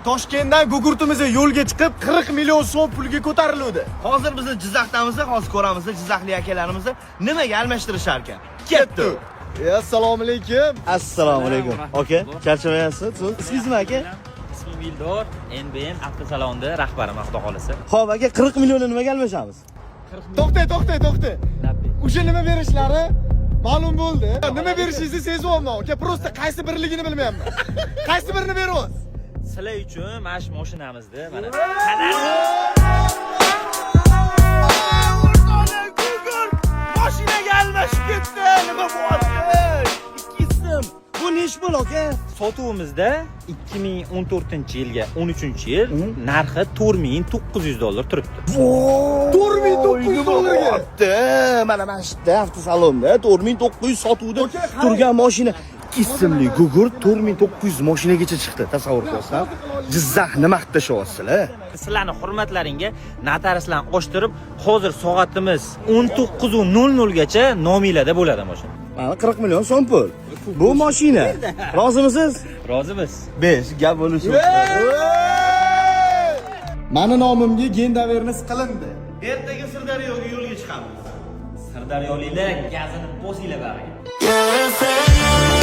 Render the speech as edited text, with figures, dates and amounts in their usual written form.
Toshkentdan gugurtimiz yo'lga chiqib, 40 million so'm pulga ko'tariluvdi. Hozir biz Jizzaxdamiz, hozir ko'ramiz, jizzaxlik akalarimizni nimaga almashtirishar ekan. Ketdi. Assalomu alaykum. Assalomu alaykum. Aka, charchamayapsiz? Siz ismingiz nima, aka? Ismim Ildor, NBN avtosalonida rahbariman, xudo xolasa. Xo'p, aka, 40 millionni nimaga almashamiz? To'xtang, to'xtang, to'xtang. O'sha nima berishlari ma'lum bo'ldi. Nima berishingizni sezyapman, aka. Просто qaysi birligini bilmayapman. Qaysi birini beryapsiz? Sizlar uchun mana shu mashinamizni mana. O'rtoqlar, gugurt mashinaga almashib ketdi. Nima bo'lyapti? Ikki ism. Bu nechi pul, aka? Sotuvimizda 2014-yilga 13-yil narxi 4900 dollar turibdi. 4900 dollarga. Bo'lyapti. Mana shu yerda, avtosalonda 4900 sotuvda turgan mashina, ismli gugurt 4900 mashinagacha chiqdi. Tasavvur qilyapsizmi? Jizzax nima qilib tashlayapsizlar? Sizlarni hurmatlaringga notariuslarni ochtirib, hozir soatimiz 19:00 gacha nominglarda bo'ladi mashina. Mana 40 million so'm pul. Bu mashina. Rozimisiz? Rozimiz. 5 gap bo'lishi. Mani nomimga гендоверенность qilindi. Ertaga Sirdaryoga yo'lga chiqamiz. Sirdaryoliklar, gazini bosinglar bag'riga. Yeah.